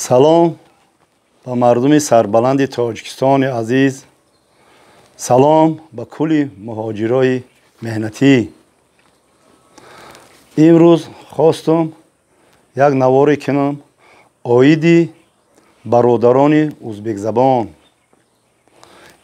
Салом ба мардуми сарбаланди Тоҷикистони азиз, салом ба кулли муҳоҷирои меҳнатӣ. Имрӯз хостум як наворе кунам оиди бародарони узбекзабон.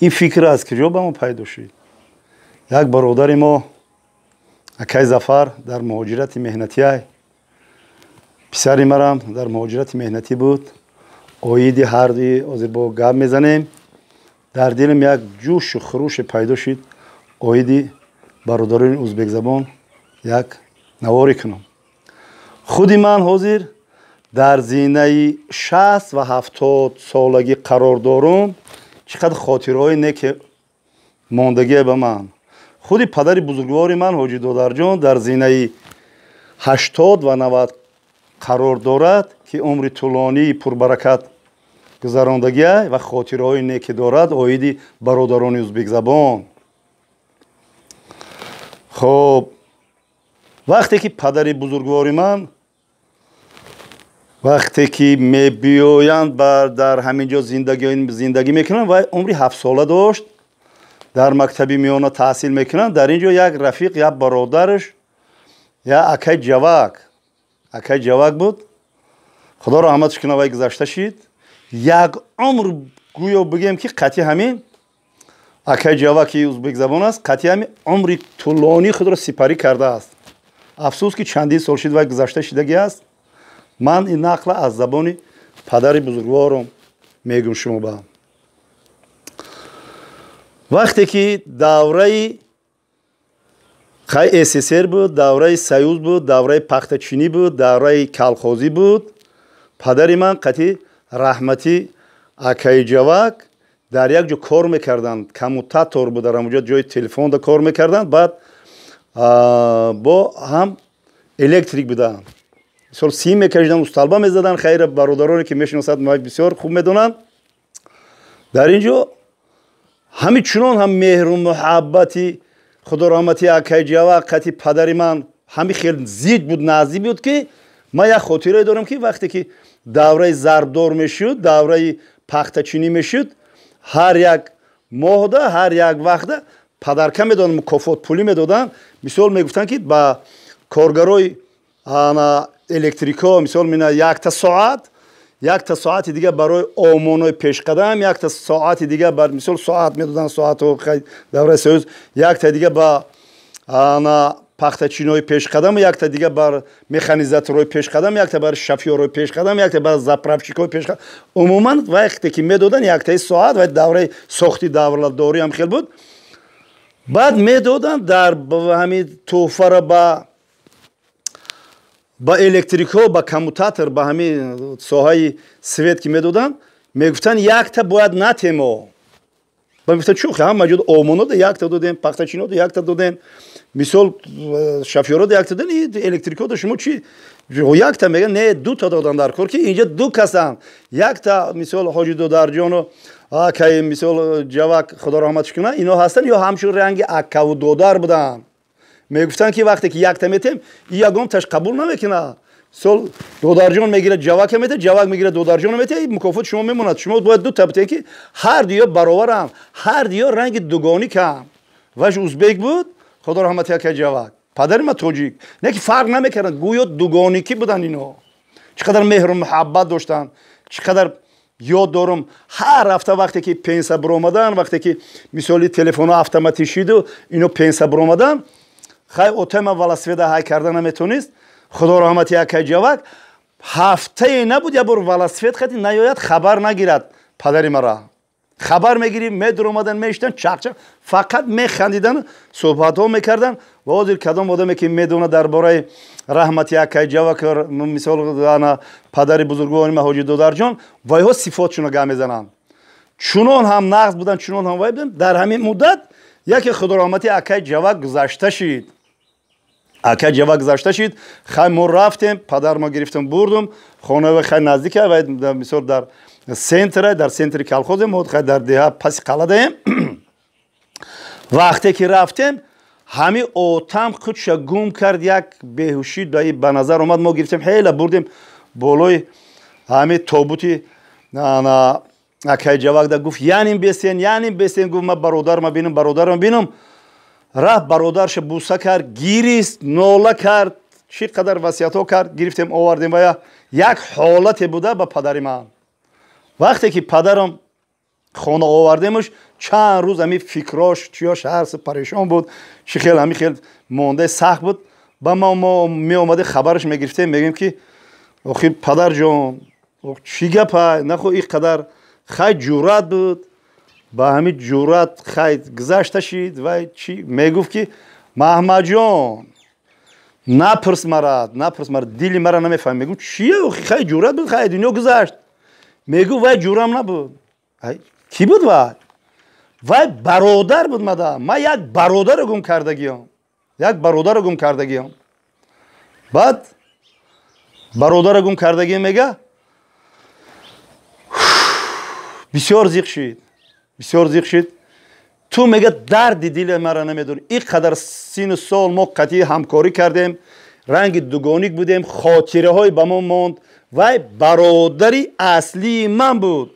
Ин фикр аз куҷо ба мо пайдо шуд? Як бародари мо, акай Зафар, дар муҳоҷирати меҳнатиай, писари марам дар муҳоҷирати меҳнатӣ буд. Оиди ҳардуи ҳозир бо гап мезанем. Дар дилам як ҷӯшу хуруше пайдо шуд, оиди бародарони узбекзабон як наворе кунам. Худи ман ҳозир дар зинаи 60 ва 70 солагӣ қарор дорум. Чӣ қадр хотираҳои неке мондагие ба ман. Худи падари бузургвори ман, ҳоҷи Додарҷон, дар зинаи 80 ва 90 қарор дорад, ки умри тӯлонии пурбаракат гузарондагия ва хотираҳои неке дорад оиди бародарони узбекзабон. Хоб, вақте ки падари бузургвори ман, вақте ки мебиёянд, дар ҳамин ҷо зиндагӣ мекунанд, вай умри 7-сола дошт, дар мактаби миёна таҳсил мекунанд. Дар ин ҷо як рафиқ, як бародараш, як акай Ҷавак, акай Ҷавак буд, Худо раҳматш кунад, вай гузашта шид. Як умр гӯё бигем, ки қатъи ҳамин акай Ҷавак, ки узбекзабон аст, қатъи ҳамин умри тӯлонии худро сипарӣ кардааст. Афсӯс, ки чандин сол шид, вай гузашта шидагӣ аст. Ман ин нақла аз забони падари бузургвором мегӯм шумо ба. Вақте ки давраи хай СССР буд, давраи Союз буд, давраи пахтачинӣ буд, давраи колхозӣ буд, падари ман қатъи раҳматӣ акаи Ҷавак дар як ҷо кор мекарданд. Коммутатор буд, дар ҳамонҷо ҷои телефонда кор мекарданд. Баъд бо ҳам электрик буданд, мисол, сим мекашиданд, усталба мезаданд. Хайра, бародароне ки мешиносад, бисёр хуб медонанд. Дар ин ҷо ҳами чунон ҳам меҳру муҳаббати, Худо раҳмати, акаи Ҷавак қати падари ман ҳами хел зид буд, наздик буд, ки ман як хотирае дорам, ки вақте ки давраи зарбдор мешуд, давраи пахтачинӣ мешуд, ҳар як моҳда, ҳар як вақта подарка медоданд, мукофот пулӣ медоданд. Мисол, мегуфтанд, ки ба коргарои электрико, мисол, мина якта соат, якта соати дига барои омонои пешқадам, якта соати дига бар, мисол, соат медоданд, соатҳо давраи Союз, якта дига ба пахтачинои пешқадам, якта дига бар механизаторҳои пешқадам, якта бар шофёрҳои пешқадам, якта бар заправщикҳои пешқадам. Умуман, вақте ки медоданд яктаи соат, ва давраи сохти давлатдорӣ ҳам хел буд, баъд медоданд дар ҳамин тӯҳфара ба электрикҳо, ба коммутатор, ба ҳамин соҳаи свет ки медоданд, мегуфтанд, якта бояд натемо. Ба мегуфтанд, чӯ, ҳама ҷо омонода якта додем, пахтачинода якта додем, мисол, шофёрода якта додем, электрикода шумо чи якта мегӯян? Не, дута додан дар кор, ки инҷа ду касанд. Якта, мисол, ҳоҷи Додарҷону акаи, мисол, Ҷавак, Худо раҳматш кунад, ино ҳастанд, ё ҳамчун ранги акаву додар буданд. Мегуфтанд, ки вақте ки якта метем, и ягонташ қабул намекунад. Мисол, Додарҷон мегирад, Ҷавака метад, Ҷавак мегирад, Додарҷона метад, мукофот шумо мемонад. Шумо бояд дута битед, ки ҳар дуё бароваранд, ҳар дуё ранги дугониканд. Ваш узбек буд, Худо раҳмати, акаи Ҷавак, падари ма тоҷик, не ки фарқ намекарданд, гӯё дугоникӣ буданд. Ино чӣ қадар меҳру муҳаббат доштанд! Чӣ қадар ёд дорум, ҳар ҳафта вақте ки пенсия биромадан, вақте ки, мисоли, телефонҳо автоматӣ шиду ино пенсия биромадан, хай, отама велосипеда ҳай карда наметонист, Худо раҳмати, акаи Ҷавак ҳафтае набуд, як бор велосипед хати наёяд, хабар нагирад. Падари мара хабар мегирӣ, медуромадан, мешитан, чақчақ, фақат механдидан, суҳбатҳо мекардан. Ва ҳозир кадом одаме ки медонад дар бораи раҳмати акаи Ҷавак, мисол, ана падари бузургвори ма, ҳоҷи Додарҷон, вайҳо сифотшуно гап мезананд. Чунон ҳам нағз буданд, чунон ҳам вай буданд. Дар ҳамин муддат яке, Худо раҳмати, акаи Ҷавак гузашта шид. Акаи Ҷавак гузашта шид. Хай, мо рафтем, падар ма гирифтам, бурдум хонаи, хай, наздика вай, мисол, дар центра, дар центри колхозе, мо хай дар деҳа паси қаладаем. Вақте ки рафтем, ҳами отам худша гум кард, як беҳушӣ ба назар омад. Мо гирифтем, ҳела бурдем болои Ҳами тобути акай Ҷавакда гуфт: «Яним бесен, яним бесен». Гуфт: «Ма бародарма бинам, бародарма бинам». Рафт, бародарша буса кард, гирист, нола кард, чӣ қадар васиятҳо кард. Гирифтем, овардем. Вая як ҳолате буда ба падари ман. Вақте ки падарам хона овардемаш, чанд рӯз ҳами фикрош, чиёш, ҳарс парешон буд, чӣ хел ҳами хел мондаи сахт буд. Ба мо меомаде, хабараш мегирифтем, мегӯем ки охи, падарҷон, чӣ гапа, нахо ин қадар? Хай, ҷуръат буд, ба ҳамин ҷуръат хай гузашта шид. Вай чӣ мегуфт ки: «Маҳмадҷон, напурс мара, напурс мара, дили мара намефаҳми». Мегӯм: «Чие, хай ҷуръат буд, хай дунё гузашт». Мегӯ: «Вай ҷуръам набуд». Кӣ буд вай? Вай бародар буд мада. Ман як бародаро гум кардагиём, як бародаро гум кардагиём. Баъд бародаро гум кардагиам, мега, бисёр зиқ шид, бисёр зиқ шид. «Ту, мега, дарди дили мара намедонӣ. Ин қадар сину сол мо қатъи ҳамкорӣ кардем, ранги дугоник будем, хотираҳое ба мо монд. Вай бародари аслии ман буд,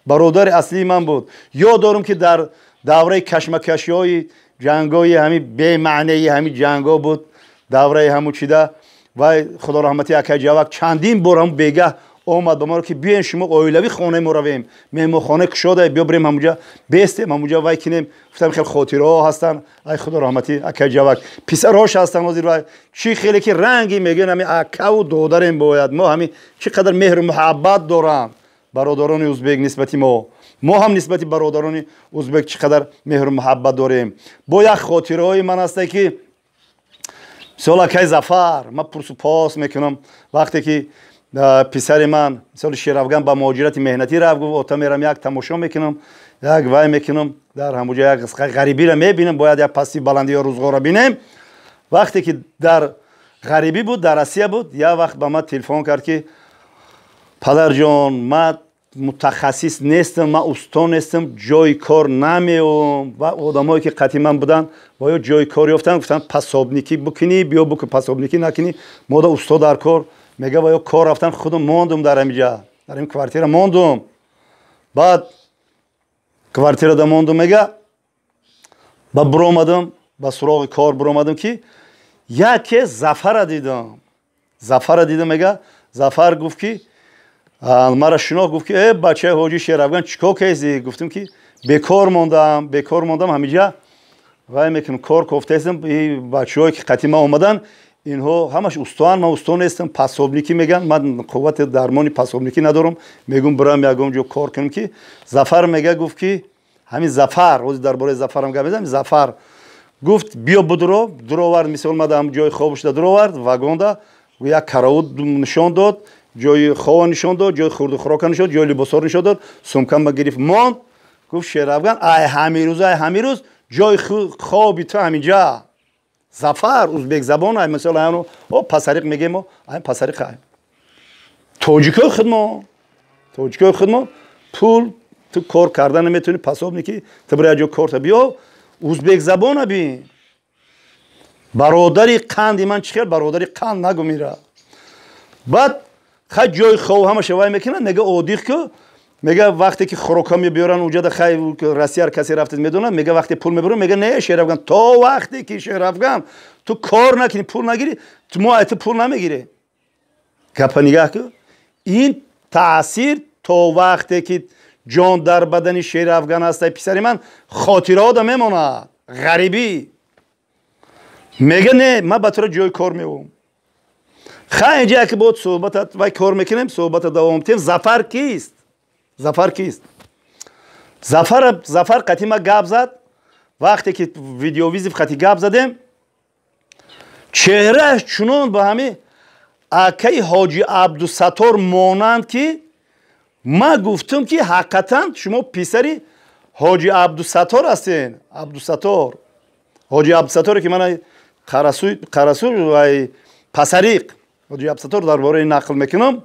бародари аслии ман буд». Ёд дорам, ки дар давраи кашмакашиҳои ҷангҳои ҳами бемаънеи ҳами ҷангҳо буд, давраи ҳаму чида, вай, худо раҳмати акай Ҷавак, чандин бор ҳаму бегаҳ омад ба моро, ки биёем, шумо оилавӣ хонаи мо равем, меҳмонхона кушода, биё бирем, ҳамуҷа бестем, ҳамуҷа вай кинем. Гуфтам, хел хотираҳо ҳастанд. Ай, худо раҳмати акай Ҷавак, писарҳош ҳастанд ҳозир. Вай чӣ хеле ки ранги мегӯян, ҳами акаву додарем бояд мо, ҳами чӣ қадар меҳру муҳаббат доранд бародарони узбек нисбати мо, мо ҳам нисбати бародарони узбек чӣ қадар меҳру муҳаббат дорем. Бо як хотираҳои ман ҳасте, ки мисол акай Зафар, ман пурсу пос мекунам. Вақте ки писари ман, мисоли Шерафган, ба муҳоҷирати меҳнатӣ рафт, гуфт: «Ота, мерам, як тамошо мекунам, як вай мекунам, дар ҳамуҷа як ғарибиро мебинам, бояд як пасти баландиё рӯзғорро бинем». Вақте ки дар ғарибӣ буд, дар Россия буд, як вақт ба ман телефон кард, ки: «Падарҷон, ман мутахассис нестам, ман усто нестам, ҷои кор намеом». Ва одамое ки қатъи ман буданд, ва ё ҷои кор ёфтанд, гуфтанд: «Пособникӣ бикунӣ, биё бикун, пособникӣ накунӣ, мода усто дар кор». Мега, ва ё кор рафтан, худам мондум дар ҳамиҷа, дар ин квартира мондум. Баъд квартирада мондум, мега, ба буромадам, ба суроғи кор буромадам, ки яке Зафара дидам, Зафара дидам. Мега, Зафар гуфт ки мара шинохт, гуфт ки: «Э, бачаи ҳоҷи Шерафган, чӣ кор кардӣ?» Гуфтам ки бекор мондам, бекор мондам, ҳамиҷа вай мекунам, кор кофтаистам. Бачаҳое ки қатъи ман омаданд, инҳо ҳамаш устоанд, ман усто нестам, пособникӣ мегӯянд, ман қуввати дармони пособникӣ надорам. Мегӯм, бирам ягон ҷо кор кунам, ки Зафар, мега, гуфт ки ҳамин Зафар, ҳозир дар бораи Зафарам гап мезанам, Зафар гуфт: «Биё, будро». Дуровард, мисол, мада ҳам ҷои хобушда дуровард, вагонда як караут нишон дод, ҷои хова нишон дод, ҷои хурду хӯрока нишон дод, ҷои либосҳоро нишон дод, сумкама гирифт, монд. Гуфт: «Шерафган, ай ҳамин рӯз, ай ҳамин рӯз ҷои хоби ту ҳаминҷа». Зафар узбекзабон, ай мисол аяну о пасариқ мегем, мо ай пасариқ, ай тоҷикои худмо, тоҷикои худмо. Пул ту кор карда наметавонӣ, пособникӣ, ту бира ҷо корта биё. Узбекзабона бин, бародари қанди ман, чӣ хел бародари қанд нагумира. Баъд хай ҷои хов ҳамаша вай мекунад, мега, одиқ ку. Мега, вақте ки хӯрока мебиёранд уҷада, хай Россияр касе рафта медонад, мега, вақте пул мебаранд, мега: «Не, Шерафган, то вақте ки, Шерафган, ту кор накунӣ, пул нагирӣ, мо ай ту пул намегирем». Гапа нигаҳ ку, ин таъсир то вақте ки ҷон дар бадани Шерафган аст, писари ман, хотираҳода мемонад. Ғарибӣ, мега: «Не, ман ба туро ҷои кор меовам». Хай, инҷа яке бод суҳбата вай кор мекунем, суҳбата давом тем. Зафар кист? Зафар кист? Зафар, Зафар қатъи ма гап зад. Вақте ки видеовызов қатъи гап задем, чеҳрааш чунон ба ҳами акаи ҳоҷи Абдусаттор монанд, ки ман гуфтам, ки ҳақиқатан шумо писари ҳоҷи Абдусаттор ҳастен? Абдусаттор, ҳоҷи Абдусатторе ки мана Қарасу, вай Пасариқ, ҳоҷи Абдусаттор, дар бораи нақл мекунам.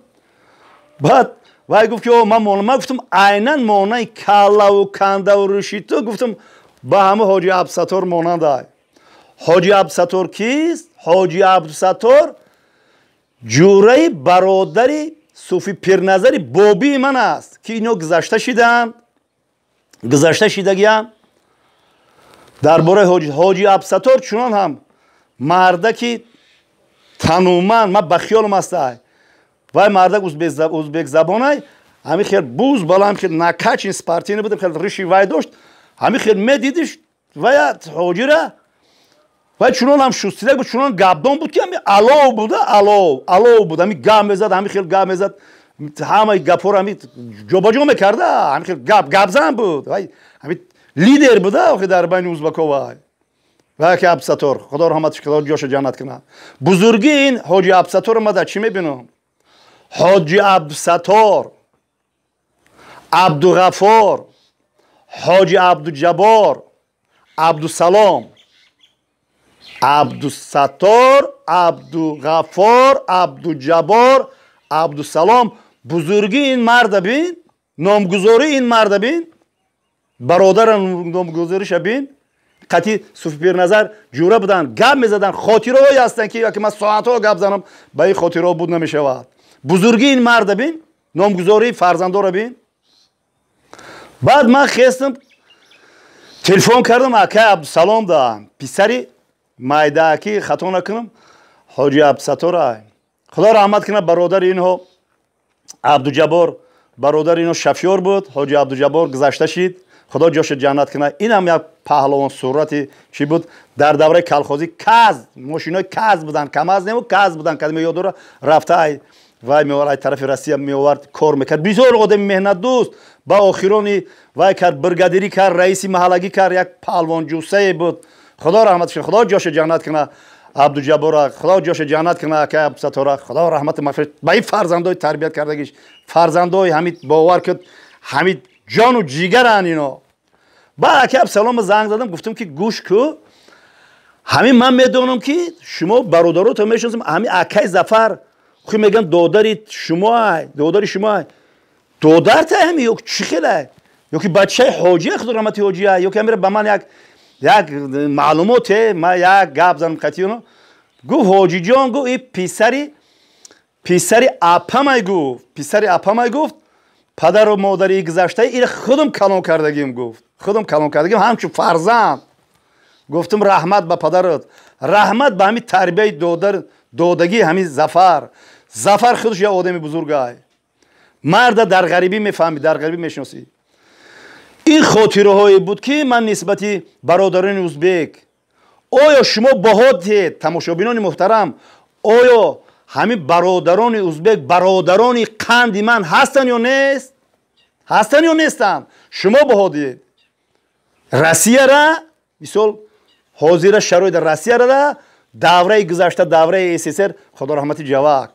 Баъд вай гуфт ки о, ман ман гуфтам, айнан монаи каллаву кандаву рӯшиту, гуфтам, ба ҳама ҳоҷи Абдусаттор монандай. Ҳоҷи Абдусаттор кист? Ҳоҷи Абдусаттор ҷураи бародари Суфи Пирназари бобии ман аст, ки ино гузашта шиданд, гузашта шидагиям. Дар бораи ҳоҷи Абсатор чунон ҳам мардаки тануманд, ман ба хиёлам астай, вай мардак узбекзабонай, ҳами хел буз балам, хел накачин спортивный будем, хел риши вай дошт, ҳами хел медидиш вая ҳоҷира, вай чунон ҳам шустидак буд, чунон гапдон буд, ки ҳами алов буда, алов алов буд, ҳами гап мезад, ҳами хел гап мезад, ҳамаи гапҳоро ҳами ҷобаҷо мекарда, ҳами хел гап гапзан буд, вай ҳами лидер буда охи дар байни узбако. Вай вай ки Абсатор, худо раҳматиш кунад, ҷоша ҷаннат кунад. Бузургии ин ҳоҷи Абсаторро ма дар чӣ мебинам? Ҳоҷи Абдусатор, Абдуғафор, ҳоҷи Абдуҷаббор, Абдусалом, Абдусатор, Абдуғафор, Абдуҷаббор, Абдусалом. Бузургии ин марда бин, номгузории ин марда бин, бародара номгузориша бин. Қатъи Суфи Пирназар ҷура буданд, гап мезаданд, хотираҳое ҳастанд, ки яке ман соатҳо гап занам, ба ин хотираҳо буд намешавад. Бузургии ин марда бин, номгузории фарзандора бин. Баъд ман хестам, телефон кардам акай Абдусалом да, писари майдааки, хато накунам, ҳоҷи Абдусатора, худо раҳмат кунад. Бародари инҳо Абдуҷаббор, бародари инҳо шофёр буд, ҳоҷи Абдуҷаббор гузашта шид, худо ҷоша ҷаннат кунад. Инам як паҳлавон сурати чӣ буд дар давраи калхозӣ, каз мошинои каз буданд, камаз нему, каз буданд, кадме ёд дора, рафта ай вай меовард, ай тарафи Россия меовард, кор мекард. Бисёр одами меҳнатдӯст, ба охирони вай кард, бригадирӣ кард, раиси маҳаллагӣ кард, як паҳлавонҷуссае буд. Худо раҳматш кунад, худо ҷоша ҷаннат кунад Абдуҷаббора, худо ҷоша ҷаннат кунад акай Абдусатора, худо раҳмати мағфират ба ин фарзандои тарбият кардагиш, фарзандои ҳамид, бовар куд, ҳамид ҷону ҷигаранд ино. Баъд аки Абсалома занг задам, гуфтам, ки гӯш ку, ҳамин ман медонам, ки шумо бародарото мешиносам, ҳамин акай Зафар хи мегӯям, додари шумоай, додари шумоай, додарта ҳами ё чӣ хелай, ё ки бачаи ҳоҷия, худо раҳмати ҳоҷия, ё ки ҳамира ба ман як маълумоте, ман як гап занам қатиёно. Гуфт: «Ҳоҷиҷон», гуфт, «и писари апамай», гуфт, «писари апамай», гуфт, «падару модари гузаштаи ира худам калон кардагим», гуфт, «худам калон кардагим ҳамчун фарзанд». Гуфтам: «Раҳмат ба падарат, раҳмат ба ҳамин тарбияи додар додагии ҳамин Зафар». Зафар худаш як одами бузургай, марда дар ғарибӣ мефаҳмӣ, дар ғарибӣ мешиносӣ. Ин хотираҳое буд, ки ман нисбати бародарони узбек. Оё шумо баҳо диҳед, тамошобинони муҳтарам, оё ҳамин бародарони узбек бародарони қанди ман ҳастанд ё нест, ҳастанд ё нестанд? Шумо баҳо диҳед. Россияра мисол, ҳозира шароити Россияра, давраи гузашта, давраи СССР, худо раҳмати Ҷавак,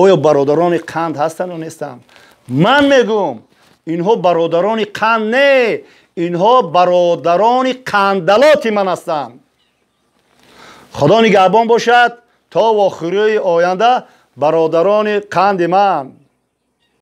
оё бародарони қанд ҳастанд ё нестанд? Ман мегӯм, инҳо бародарони қанд не, инҳо бародарони қандалоти ман ҳастанд. Худо нигаҳбон бошад то вохӯрии оянда, бародарони қанди ман.